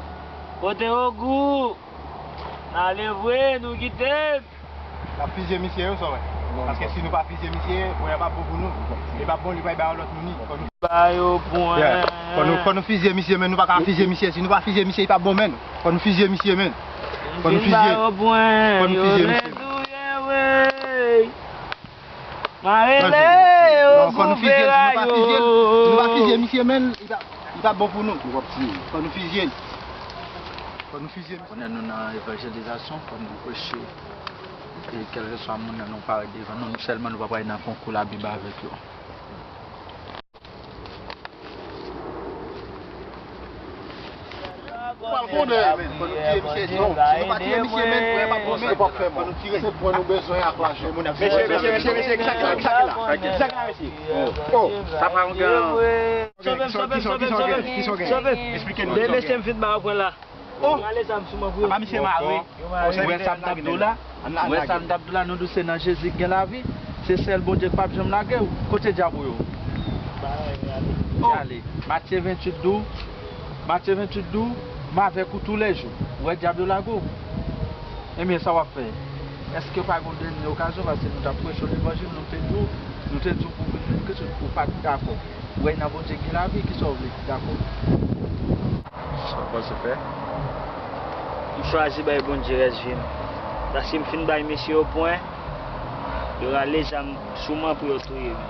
Kote Ogou? N ale vre, nou kite. N ap fizye misye yo, sa w wè. Paske si nou pa fizye misye, pwen an p ap bon pou nou. Li p ap bon, li pral bay yon lòt moun li. Fò nou ba yo pwen. Yeah. Fò nou, fò nou fizye misye, men nou pa ka fizye misye. Si nou pa fizye misye, li p ap bon, men. Fò nou fizye misye, men. Fò nou fizye. Fò nou fizye misye. Mare le yo. Non, fò nou fizye l. Si nou pa fizye l, si nou pa fizye misye, men, li p ap, li p ap bon pou nou. Fò nou fizye l. Fò nou fizye misye. Konnen nou nan evanjelizasyon, fò nou preche. E kèlkeswa moun nan nou parèt devan nou, nou sèlman nou pa pral nan konkou Labib avèk yo. Pral konnen. Fò nou tiye misye, non. Si nou pa tiye misye, men, pwen p ap bon, men. Fò nou tire. Se pwen nou bezwen ak lajan. Mesye, mesye, mesye, mesye, kisa ki la, kisa ki la? Kisa ki la, mesye? Oh, sa pa yon gran. Sove m, sove m, sove m, sove m. Sove m. Esplike nou. De mesye m fin ba yo pwen la. Oh! Rale zam sou mwen pou yo. Apa misye mare? Ou wè sa m t ap di w la? Ou wè sa m t ap di w la? Nou di w se nan Jezi k gen lavi. Se sèl Bondye k p ap janm lage w. Kote dyab ou yo? Oh! Matye venntuit di w, Matye venntuit di w, m avèk ou toulèjou. Ou wè dyab yo lage w. Ebyen, sa w ap fè? Èske pa gen yon dènye okazyon? Paske nou t ap preche levanjil, nou te di w, nou te di w pou vin, vin, ke ou pa t dakò. Ou wè nan Bondye gen lavi, kisa w vle? Dakò. Sa w panse fè? M chwazi bay Bondye rès vi m. Paske m fin bay mesye yo pwen, yo rale zam sou mwen pou yo touye m.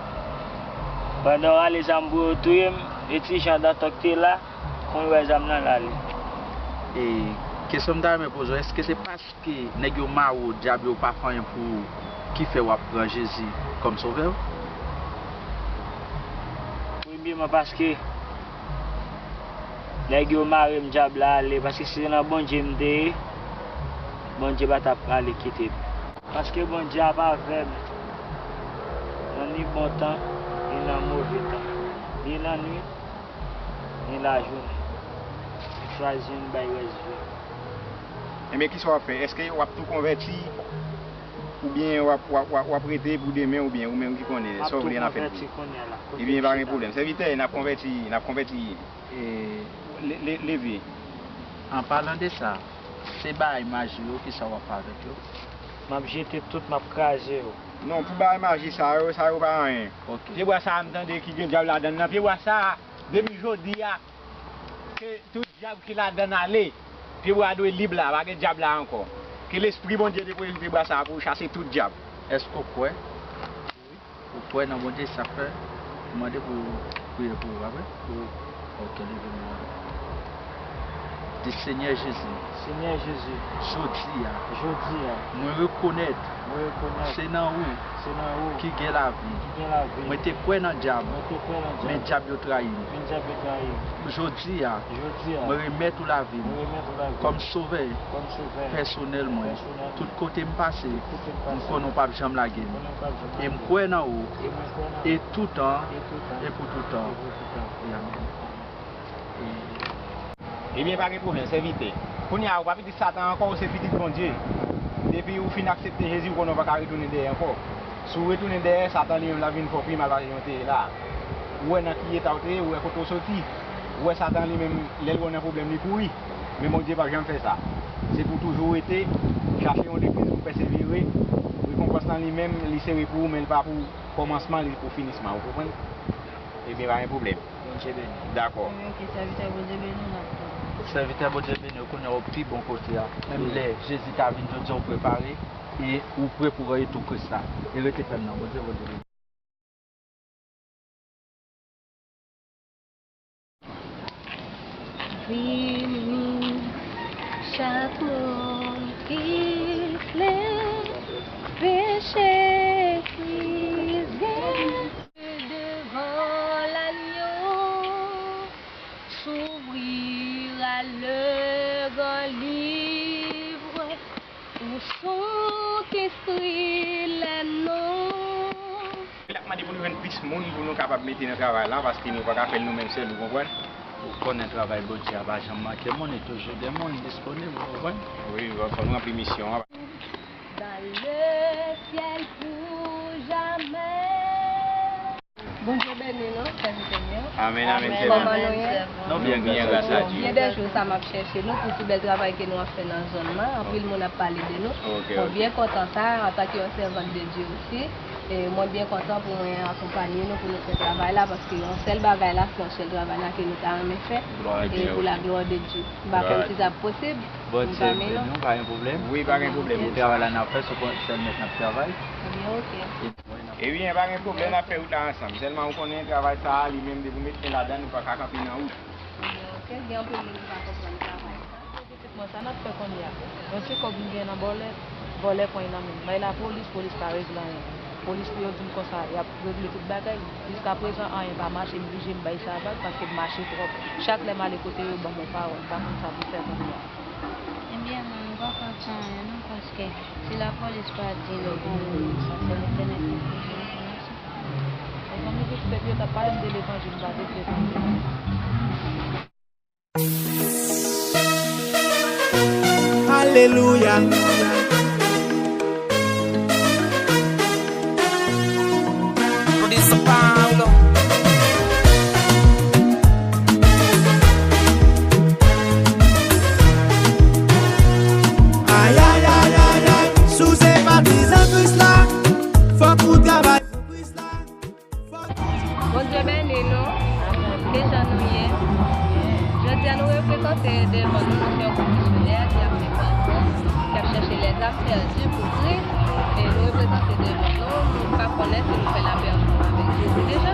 Pandan yo rale zam pou yo touye m, e Ti Jan Dantò k te la, konn wè zam nan l ale. E kesyon m ta renmen poze w, èske se pas- ke nèg yo mare w, dyab yo pa fè anyen pou ou, ki fè w ap pran Jezi kòm sovè w? Premyeman, paske nèg yo mare m, dyab la ale, paske si se nan Bondye m te ye, Bondye pa t ap ale kite m. Paske Bondye ap avè m nan ni bon tan, ni nan move tan, ni lannwit, ni lajounen. M chwazi m bay rès vi m. Ebyen, kisa w ap fè? Èske w ap tou konvèti? Oubyen w ap, w ap, w ap, w ap rete pou demen, oubyen ou menm ki konnen, sa w vle n ap fè? M ap tou konvèti kounye a la. Ebyen, pa gen pwoblèm. Sèvitè, n ap konvèti, n ap konvèti. E, le-, le-, leve. An palan de sa, se bagay maji yo, kisa w ap fè avèk yo? M ap jete tout, m ap kraze yo. Non, pou bagay maji sa yo, sa yo pa anyen. Ok. Pyebwa sa a m tande ki gen dyab ladan l nan, pyebwa sa a, depi jodi a, ke tout dyab ki ladan l ale. Pyebwa a dwe lib la, pa gen dyab la ankò. Ke lespri Bondye depoze sou pyebwa sa a pou chase tout dyab. Èske w kwè? Ou kwè nan Bondye, sa k fè m mande pou w priye pou ou, pa vre? Wi. Ok, leve men w. Di, Senyè Jezi. Senyè Jezi. Jodi a. Jodi a. Mwen rekonèt. Mwen rekonèt. Se nan ou. Se nan ou. Ki gen lavi. Ki gen lavi. Mwen te kwè nan dyab. Mwen te kwè nan dyab. Men dyab yo trayi m. Men dyab yo trayi m. Jodi a. Jodi a. Mwen remèt ou lavi m. Mwen remèt ou lavi m. Kòm sovè. Kòm sovè. Pèsonèl mwen. Pèsonèl mwen. Tout kote m pase. Tout kote m pase. M konnen w p ap janm lage m. M konnen w p ap janm lage m. E m kwè nan ou. E mwen kwè nan ou. E toutan. E toutan. E pou toutan. E pou toutan. E amèn. E Ebyen, pa gen pwoblèm, sèvitè. Kounye a, ou pa pitit Satan ankò, ou se pitit Bondye. Depi ou fin aksepte Jezi, ou konnen ou pa ka retounen dèyè ankò. Si w retounen dèyè, Satan li menm l ap vin fè w pi mal pase jan w te ye la a. Ou wè nan ki eta w te ye, ou wè kote w soti. Ou wè Satan li menm, lè l wè w nan pwoblèm, li kouri. Men Bondye p ap janm fè sa. Se pou w toujou rete, chache yon legliz pou w pèsevere. Rekonpans lan li menm, li sere pou ou, men l pa pou kòmansman, li pou finisman. Ou konprann? Ebyen, pa gen pwoblèm. Bondye beni. Dakò. Ok, sèvitè, Bondye beni w, n ap tann. Sèvitè, Bondye beni w, kounye a w pi bon kote a. Menm lè Jezi ta vin jodi a, w prepare, e ou pre pou w rantre tou Kris la. E rete fèm nan Bondye, Bondye beni w. Vini chak moun ki vle peche Kris gen. Devan lagno, s'ouvrir à le grand livre où sont inscrits les noms. L ap mande pou nou jwenn plis moun pou nou kapab mete nan travay la, paske nou pa ka fè l nou menm sèl, ou konprann? Ou konnen travay Bondye a pa janm manke moun, e toujou gen moun disponib, ou konprann? Wi, fò nou ranpli misyon an. Dans le ciel pour jamais. Bondye beni nou, sèvitè m yo. Amèn, amèn, sè. Kòman nou ye? Nou byen, gras a Dye. Byen de jou sa m ap chèche nou pou ti bèl travay ke nou ap fè nan zòn nan. Anpil moun ap pale de nou. Ok, mwen byen kontan sa, antanke yon sèvant de Dye osi. E mwen byen kontan pou mwen akonpanye nou pou nou fè travay la, paske yon sèl bagay la, se yon sèl travay la ke nou ta renmen fè. E pou la glwa de Dye. M pa konn si sa ap posib. Bondye beni w, pa gen pwoblèm. Wi, pa gen pwoblèm. E travay la n ap fè, se sèl mèt n ap travay. Ebyen, ok. Ebyen, pa gen pwoblèm, n ap fè wout la ansanm. Sèlman, ou konnen, travay sa a, li menm, depi w met men ladan l, ou pa ka kanpe nan wout. Ebyen, ok. Gen anpil moun ki pa konprann travay sa. Mwen, sa n ap fè kounye a? Yon ti kòb m gen nan bòlè, vòlè pran l nan men m. Bay lapolis, polis pa regle anyen. Polis yo di m konsa, y ap regle tout bagay. Jiskaprezan, anyen pa mache, m blije m bay sa vag paske m mache twòp. Chak lè m ale kote yo, yo ban m yon pawòl. M pa konn sa pou m fè kounye a. Ebyen, mwen, m pa konn sa anyen non, paske si lapolis pa di nou anyen, sa se Letènèl ki pou di nou sa. Mezanmi, tout pèp yo t ap pale m de levanjil, m pa te vle tande. Alelouya. Di São Paulo. Ay, ay, ay, ay, ay. Si w se patizan Kris la, fòk ou travay pou Kris la. Bondye beni nou. Kijan nou ye? Jodi a nou reprezante devan nou, nou se yon gwoup misyonè ki ap fè pati, ki ap chèche lèzam pèdi pou Kris. E nou reprezante devan nou, nou pa konnen si nou fè lapè ansanm avèk Jezi deja.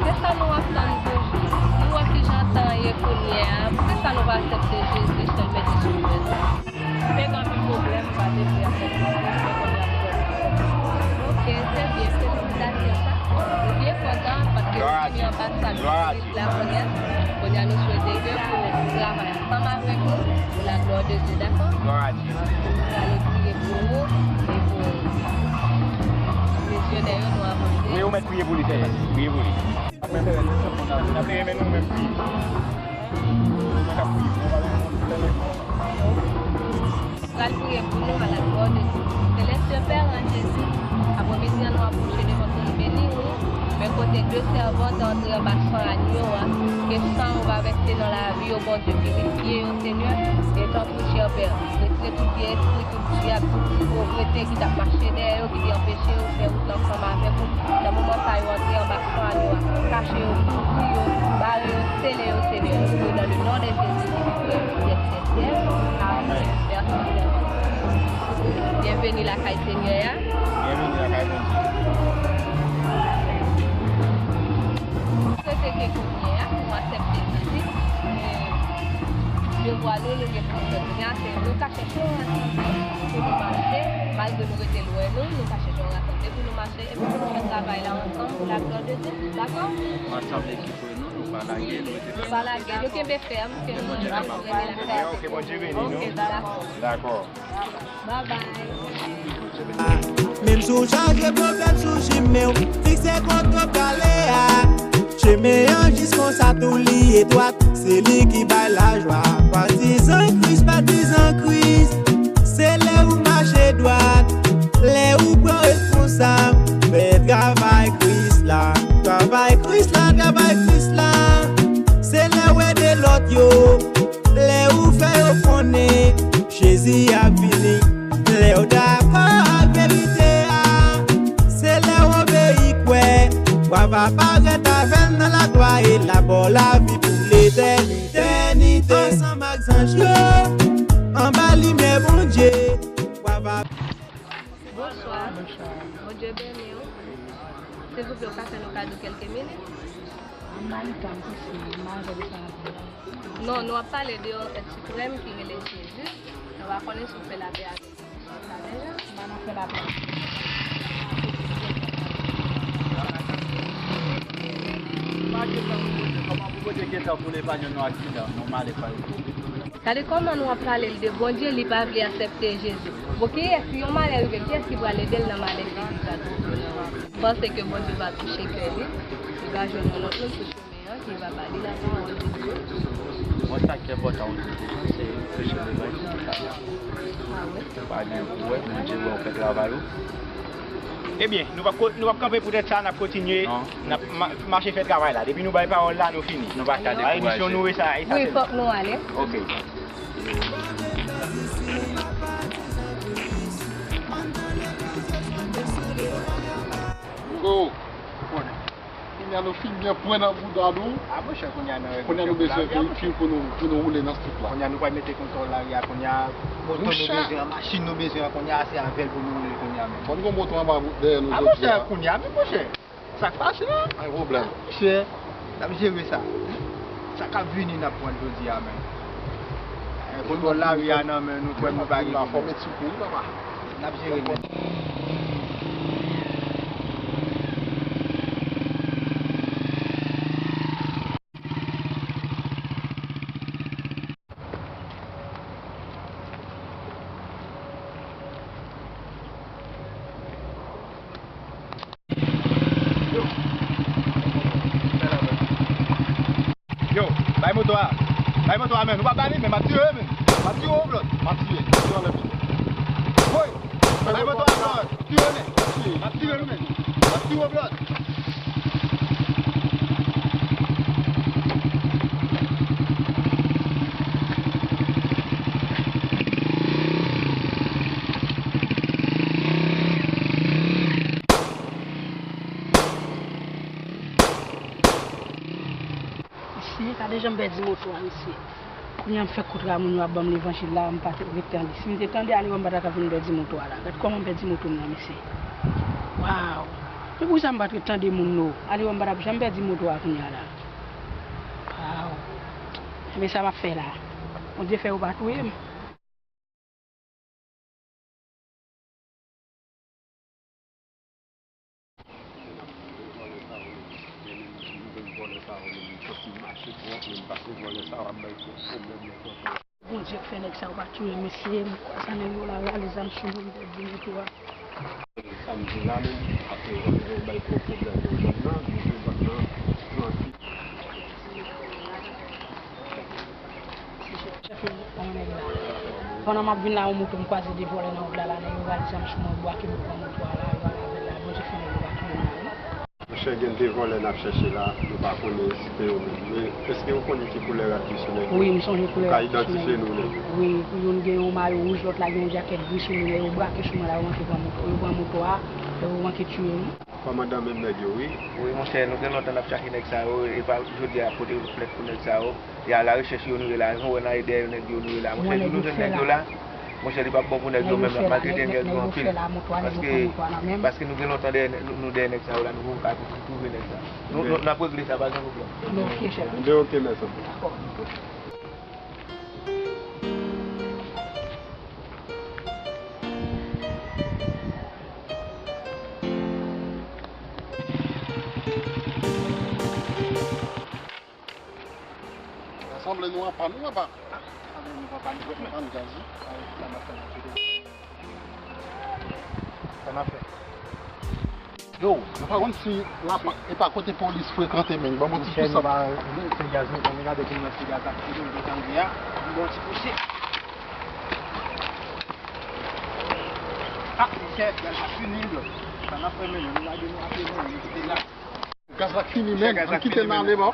Se sa nou ap tann toujou. Nou wè kijan tan ye kounye a. Poukisa nou pa aksepte Jezi sèl mèt e sovè nou? Te gen anpil pwoblèm, m pa te vle aksepte, men kounye a m fè l. Ok, se byen, felisitasyon sa. Nou byen kontan, paske nou fini anbasad Kris la kounye a. Kounye a nou swete ke pou travay ansanm avèk nou, pou la glwa de Dye, dakò? Glwa a Dye. Nou prale priye pou ou, e pou misyonè yo, nou avanse. Wi, ou mèt priye pou li, sèvant. Priye pou li. N ap priye, men nou menm priye. Pral priye pou nou a la glwa de Dye. Selès Pè an Jezi, aprèmidi an nou apwoche devan tron beni ou, men kote de sèvan te antre anba san agno a, ke san ou va vèse nan lavi yo, Bondye, pirifye yo, Senyè, e tanpri, chè Pè, retire tout vye espri, tout dyab, tout ti povrete ki t ap mache dèyè yo, ki te anpeche yo fè wout la ansanm avèk ou. Nan moman sa yo antre anba san agno a, kache yo, kouvri yo, bare yo, sele yo, Senyè. Nou priye dans le nom de Jésus, ki pi pwè, ki pi sensè. Amèn. Mèsi, Senyè. Byenveni lakay Senyè a. Byenveni lakay Bondye. Swete ke kounye a, nou aksepte Jezi. Devwa nou, nou gen pou nou fè kounye a, se nou ka chèche yon rasanble pou nou mache, malgre nou rete lwen nou, nou ka chèche yon rasanble pou nou mache, epi pou nou fè travay la ansanm pou la glwa de Dye. Dakò? Ansanm, ekip nou, nou pa lage, nou rete fèm. Nou pa lage, nou kenbe fèm, ke nou asire lakay. Ok, Bondye beni nou. Ok, dakò. Dakò. Bye bye. Menm si w chaje pwoblèm sou chimen w, fikse kont w ap prale a. Chemen an jis konsa tou li etwat, se li ki bay lajwa. Patizan Kris, patizan Kris, se lè ou mache dwat, lè ou pran responsab, fè travay Kris. Papa rete avè n nan laglwa e l ap ba w lavi pou letènite. Ansanm ak zanj yo, anba limyè Bondye, pouvwa va. Bonswa. Bondye beni w. Silvouplè, ou ka fè nou kado kèlke minit? M pa gen tan, m prese, m pa gen tan. Non, nou ap pale de yon èt siprèm ki rele Jezi. Nou pa konnen si w fè lapè avè l. Sa deja? M pa nan fè lapè. Kòman pou Bondye gen tan pou l epanye nou aksidan, nou malè pa yo? Gade kòman nou ap pale l de Bondye, li pa vle aksepte Jezi. Bon, kiyès, si yon malè rive, kiyès ki pral ede l nan malè Jezi pral twouve l? M panse ke Bondye va touche kè li, li va jwenn yon lòt moun pou chemen an, ki va ba li lapawòl de Dye. Mwen, sa ki enpòtan, ou di, se preche levanjil, sa. Ah wi. Pa gen pou wè, Bondye wè w fè travay ou. Ebyen, nou p ap ko-, nou p ap kanpe poutèt sa, n ap kontinye, non, n ap ma-, mache fè travay la. Depi nou bay pawòl la, nou fini. Nou pa ka dekouraje. Misyon nou e sa, e sa. Wi, sèlman. Fòk nou ale. Ok. Hugo, kounye a nou fin gen pwen nan bouda nou. A, monchè, kounye a nou, kounye a nou bezwen veyikil pou nou, pou nou woule nan strit la. Kounye a nou pral mete kontwòl lari a, kounye a, moto nou bezwen an, machin nou bezwen an, kounye a se avè l pou nou woule kounye a menm. Bon, nou gen moto anba dèyè nou jodi a. A, monchè, kounye a menm, monchè. Sa k pase a? Pa gen pwoblèm. Monchè, n ap jere sa. Sa k ap vini, n ap pran l jodi a menm. Kontwòl lari a nan men nou, frè m, nou pa gen pwoblèm. Fò met sou kou wi, papa. N ap jere l. Yo, bay moto a. Bay moto a, men. Ou pa ba li, men. M ap tire, men. M ap tire w, blòd. M ap tire. Tire anlè pye. Woy! Bay moto a, blòd. Tire, men. M ap tire nou, men. M ap tire w, blòd. Mesye, gade jan m pèdi moto a, mesye. Kounye a m fè kontra moun yo ap ban m levanjil la, m pa t ret tande. Si m te tande, Alewòm pa ta ka vin pèdi moto a la. Gad kòman m pèdi moto m nan, mesye. Waw! Men poukisa m pa t ret tande moun yo? Alewòm pa t ap janm pèdi moto a kounye a la. Waw! Ebyen, sa m ap fè la? Bondye fè yo pa touye m. Bondye k fè nèg sa yo pa touye m, mesye, m kwaze anlè yo la, rale zam sou mwen, m pèdi moto a. Sa m di la menm, apre yo bay gwo pwoblèm nan zòn nan, nou jwenn zòn nan, nou anvi. Pandan m ap vin la, yon moto m kwaze de vòlè nan wout la, la, nèg yo rale zam sou mwen, yo brake m, yo pran moto a la, yo ale avè l la, Bondye fè nèg yo pa touye m la, wi. Monchè, gen de vòlè n ap chèche la, nou pa konnen si se yo menm. Men, èske ou konnen ki koulè rad ki sou nèg yo? Wi, m sonje koulè rad ki sou nèg yo. Ou ka idantifye nou, nèg yo? Wi, youn gen yon mayo wouj, lòt la gen yon djakèt gri sou li, lè yo brake sou mwen la, yo manke pran moto, yo pran moto a, yo manke tiye m. Kòmandan menm nèg yo, wi. Wi, monchè, nou gen lontan n ap chache nèg sa yo, e pa jodi a ap pote plent pou nèg sa yo. E a la rechèch yo nou ye la, nou wè n ale dèyè nèg yo nou ye la. Monchè, si nou jwenn nèg yo la, monchè, li p ap bon pou nèg yo menm, n ap maltrete nèg yo anpil. Paske, paske nou gen lontan dèyè, nou, nou dèyè nèg sa yo la, nou poko ka twouve nèg sa. Nou, nou, n ap regle sa, pa gen pwoblèm. Ebyen, oke, mèsi. Dakò. Sanble nou apa nou apa. Sanble nou apa nou, nou apa nou gaz wi. Sa n ap fè la, se de. Sa n ap fè. Yo, nou pa konn si la, e pa kote polis frekante menm, ban m yon ti pous. Monchè, nou pa, se gaz nou, men gade kouman se gaz ap fini, nou desann di a, nou ba w ti pouse. Ah, monchè, gaz ap fini, bro. Sa n ap fè menm, nou lage nou ap fini, nou kite la. Gaz la fini menm, ann kite n ale, bò.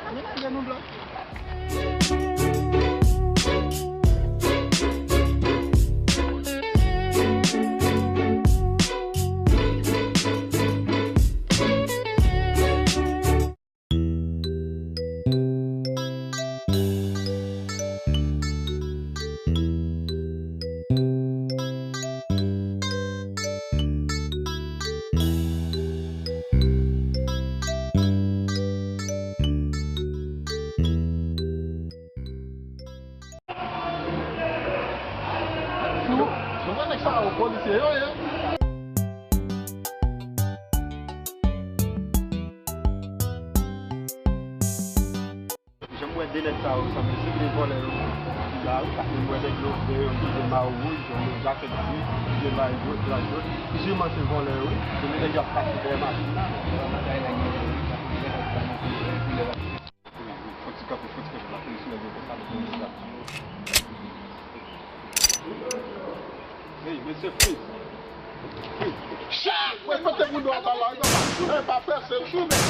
Jan m wè de nèg sa yo sanble se de vòlè yo ki la wi, paske m wè nèg yo gen yon ti de mayo wouj, yon jakèt gri, de bay dwòt, bay dwòt. Siman se vòlè yo wi, se de nèg y ap pase dèyè machin la. Fò ti kanpe, fò ti kanpe, la polis nèg yo konsa, nèg yo konsa. Hey, mesye, freeze! Freeze! Chak! Mwen mete moun nan anba la, wi, papa. Hey, pa prese, m tounen.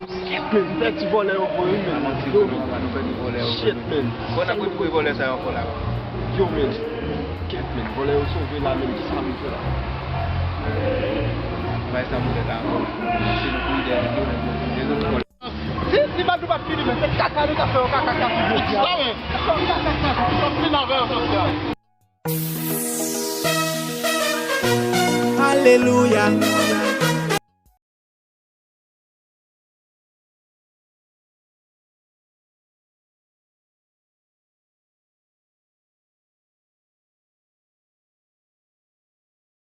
Kèt, men, pèdi vòlè yo voye, men. Yo, men. Shit, men. Bon, n ap retwouve vòlè sa yo ankò la. Yo, men. Kèt, men, vòlè yo sove la, men. Kisa nou fè la? Bay sa m fè la ankò. Se nou kouri dèyè nèg yo, nèg yo vin dezòd vòlè. Si, si Badou pa t fini, men, se kaka nou ta fè yo, kaka, kaka, jodi a. Sa, men. Sa, men. Sa, men. Alelouya.